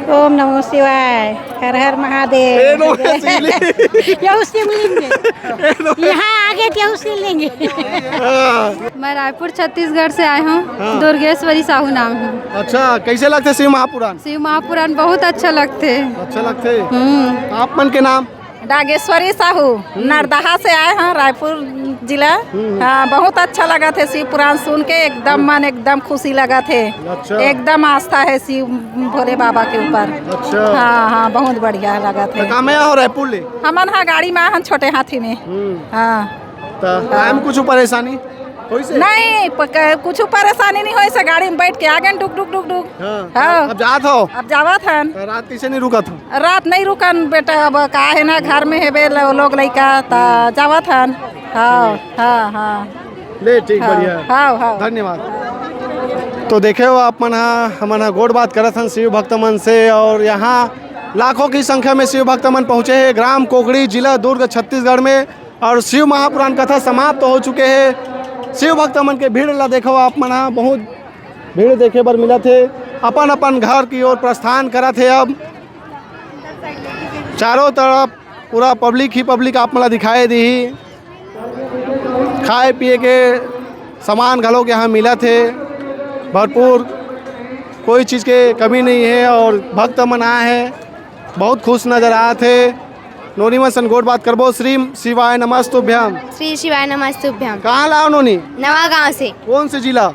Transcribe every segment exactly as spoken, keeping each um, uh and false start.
ओम नमो शिवाय, हर हर महादेव। ए नमो शिवलिंग। यहू शिवलिंग है। ए नमो यहाँ आगे तो यहू शिवलिंग है। हाँ। मैं रायपुर छत्तीसगढ़ से आए हूँ। हाँ। दुर्गेश्वरी साहू नाम है। अच्छा, कैसे लगथे शिव महापुराण? शिव महापुराण बहुत अच्छा लगथे। अच्छा लगथे। हम्म। आप मन के नाम? डागेश्वरी साहू, हम्म। नरदहा से आए हैं, रायपुर जिला। हम्म। हाँ, बहुत अच्छा लगथे शिव पुराण सुन के, एकदम मन एकदम खुशी लगथे। अच्छा। एकदम आस्था है शिव भोले बाबा के ऊपर। अच्छा। हाँ, हाँ, बहुत बढ़िया लगथे। तो का में आहो रायपुर ले? हमन हा गाड़ी में आहन, छोटे हाथी में। हम्म। हाँ। तो आए में कुछ परेशानी? होइसे? नहीं, प-, क-, कुछ परेशानी नहीं होइसे, गाड़ी में बैठ के आगे डुक, डुक, डुक, डुक। हाँ। हाँ। अब जात हो? अब जावत हन। तो रात कैसे नहीं रुकत हो? रात नहीं रुकन बेटा, अब का है ना, घर में हेबे ल-, लोग लइका, त जावत हन। हाँ, हाँ, हाँ। ले, ठीक, हाँ, बढ़िया। हाँ, हाँ। धन्यवाद। तो देखे हो आप मन हा, हमन हा गोठ बात करत हन शिव भक्त मन से, और यहाँ लाखों की संख्या में शिव भक्त मन पहुँचे हैं ग्राम कोकड़ी, जिला दुर्ग, छत्तीसगढ़ में। और शिव महापुराण कथा समाप्त हो चुके हे। शिव भक्त मन के भीड़ ला देखो आप मन हा, बहुत भीड़ देखे बर मिलत हे। अपन अपन घर की ओर प्रस्थान करत हे। अब चारों तरफ पूरा पब्लिक ही पब्लिक आप मन ला दिखाई दी। खाए पिए के सामान घलो यहाँ मिलत हे भरपूर, कोई चीज़ के कमी नहीं है। और भक्त मन आए हैं, बहुत खुश नजर आत हे। नोनी मन सन गोठ बात करबो। श्री शिवाय नमस्तुभ्यम। श्री शिवाय नमस्तुभ्यम। कहाँ ला हो नोनी? नवा गांव से। कौन से जिला?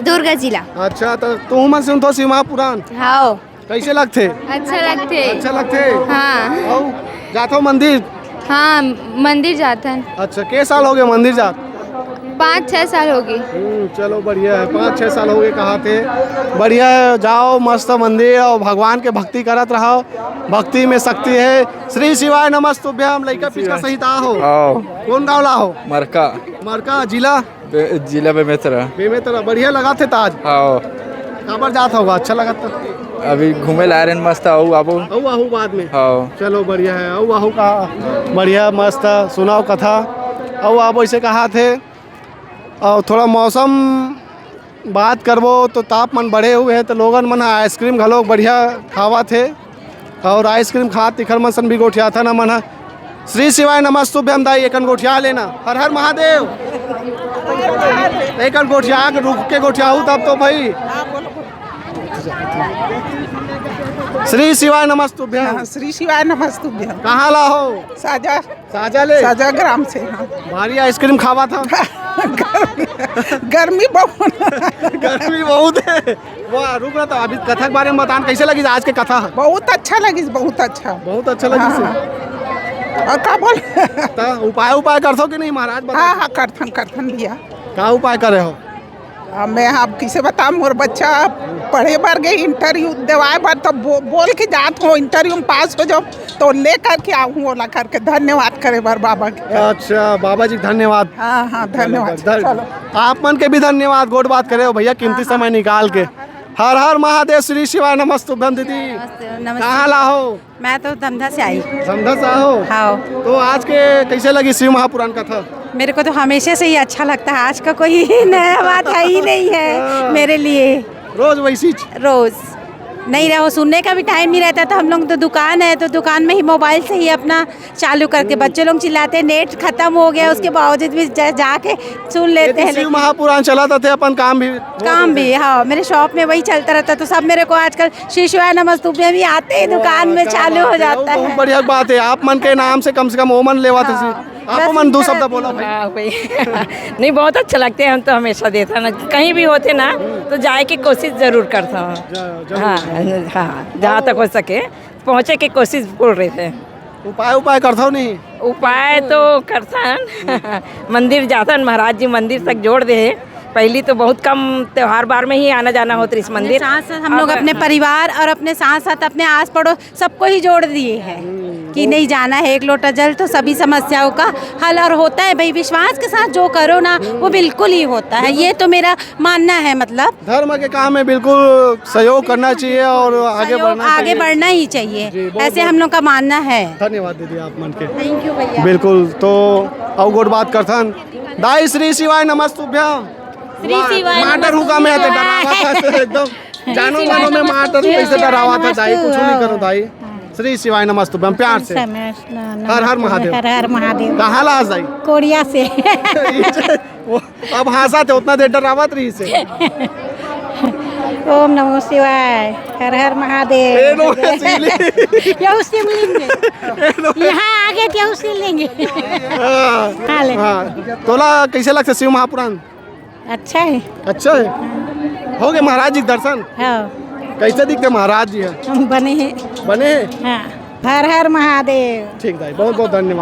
दुर्ग जिला। अच्छा, तो तुहू मन सुनथो शिव महापुराण? हाँ। कैसे लगथे? अच्छा लगथे। अच्छा लगथे? हाँ। अउ जाथो मंदिर? हाँ, मंदिर जाथन। अच्छा, के साल हो गए मंदिर जात? पाँच छः साल हो गए। हम्म, चलो बढ़िया है, पाँच छः साल हो गए कहाथे। बढ़िया है, जाओ मस्त मंदिर और भगवान के भक्ति करत रहो, भक्ति में शक्ति है। श्री शिवाय नमस्तुभ्यम। लइका पिचका सहित आ हो? आओ। कौन गाँव ला हो? मरका। मरका, जिला? बे-, जिला बेमेतरा। बेमेतरा, बढ़िया लगथे ताज। हाँ। काबर जात होगा, अच्छा लगत? अभी घूमे ला आए रहेन, मस्त, अउ आबो। अउ आहू बाद में। हाँ। चलो बढ़िया है, अउ आहू का बढ़िया मस्त सुनाओ कथा। अउ आबो ऐसे कहाथे, और थोड़ा मौसम बात करबो तो तापमान बढ़े हुए है, तो लोगन मन आइसक्रीम घलो बढ़िया खावत हे। और आइसक्रीम खात तिखर मन सन भी गोठियाथन हमन ह। श्री शिवाय नमस्तुभ्यम दाई, एकन गोठिया लेना। हर हर महादेव। एकन गोठिया के रुक के गोठियाहू तब तो भाई। श्री शिवाय नमस्तुभ्यम। हाँ, श्री शिवाय नमस्तुभ्यम। कहाँ ला हो? साजा। साजा ले? साजा ग्राम से, हाँ। भारी आइसक्रीम खावा था। गर्मी, गर्मी बहुत। गर्मी बहुत है। वाह, रुक रहा था, अभी कथा के बारे में बतान, कैसे लगी आज के कथा? बहुत अच्छा लगी, बहुत अच्छा। बहुत अच्छा लगी हाँ, से? हाँ। और का बोल? तो उपाय, उपाय करथो कि नहीं महाराज, बता। हाँ, हाँ, करथन, करथन भैया। का उपाय करे हो? अब मैं अब किसे बताऊं, मोर बच्चा पढ़े बर गए, इंटरव्यू देवाए बर, तो बो-, बोल के जात हो, इंटरव्यू में पास हो जाओ तो ले करके आऊँ, ओला करके धन्यवाद करे बर बाबा के। अच्छा, बाबा जी के धन्यवाद। हाँ, हाँ, धन्यवाद। धन-, चलो। आप मन के भी धन्यवाद, गोठ बात करे हो भैया, कीमती समय निकाल के। हर हर महादेव, श्री शिवाय नमस्तुभ्यम दीदी। नमस्ते, नमस्ते। कहाँ ला हो? मैं तो धमधा से आई। धमधा से हो? हाँ। तो आज के कैसे लगी शिव महापुराण कथा? मेरे को तो हमेशा से ही अच्छा लगता है, आज का कोई नया बात है ही नहीं है हाँ। मेरे लिए। रोज वैसी च- रोज नहीं रहो, सुनने का भी टाइम नहीं रहता, तो हम लोग तो दुकान है, तो दुकान में ही मोबाइल से ही अपना चालू करके, बच्चे लोग चिल्लाते हैं, "नेट खत्म हो गया", उसके बावजूद भी जा, जाके सुन लेते हैं। शिव महापुराण चला था, थे अपन काम भी काम भी, हाँ, मेरे शॉप में वही चलता रहता, तो सब मेरे को आजकल श्री शिवाय नमस्तुभ्यम भी आते ही दुकान में चालू हो जाता है। बहुत बढ़िया बात है, आप मन के नाम से कम से कम ओमन लेवा थे। हाँ। आप मन दो शब्द बोला भाई। हाँ भाई। नहीं, बहुत अच्छा लगते हैं, हम तो हमेशा देते हैं ना, कहीं भी होते ना तो जाए की कोशिश जरूर करता हूँ। हाँ, हाँ, जहाँ तक हो सके पहुँचे की कोशिश बोल रहे थे। उपाय, उपाय करता हूँ नहीं। उपाय तो करथन। मंदिर जाथन, महाराज जी मंदिर तक जोड़ दे हे। पहली तो बहुत कम त्योहार बार में ही आना जाना होत रहिस मंदिर। साथ साथ हम लोग अपने परिवार और अपने साथ साथ अपने आस पड़ोस सबको ही जोड़ दिए हैं कि नहीं, जाना है एक लोटा जल तो सभी समस्याओं का हल और होता है भाई। विश्वास के साथ जो करो ना वो बिल्कुल ही होता है। ये तो मेरा मानना है, मतलब धर्म के काम में बिल्कुल सहयोग करना चाहिए और आगे बढ़ना चाहिए। बढ़ना ही चाहिए, ऐसे हम लोग का मानना है। धन्यवाद दीदी आप मन के। थैंक यू भैया। बिल्कुल। तो अउ गोठ बात करथन। दाई श्री शिवाय नमस्तुभ्यम। श्री शिवाय माटर हुका में आते नमस्तुभ्यम। डरावा था एकदम। जानो मानो में मार तो कैसे डरावा था दाई, कुछ नहीं करो दाई। हाँ। श्री शिवाय नमस्तुभ्यम, प्यार से। समय न-, हर हर महादेव। हर हर महादेव। कहाँ ला आज दाई? कोरिया से। वो अब हाँसा थे, उतना देर डरावत रही से। ओम नमो शिवाय, हर हर महादेव। ए, नमो शिवलिंग। यहू शिवलिंग है। ए, नमो यहाँ आगे तो यहू शिवलिंग है। हाँ। हाँ, ले। हाँ। तोला कैसे लगता शिव महापुराण? अच्छा है। अच्छा है। हो गए महाराज जी के दर्शन? हाँ। कैसे दिखते महाराज जी हैं? हम बने हैं। बने हैं? हाँ। हर हर महादेव। ठीक दाई, बहुत बहुत धन्यवाद।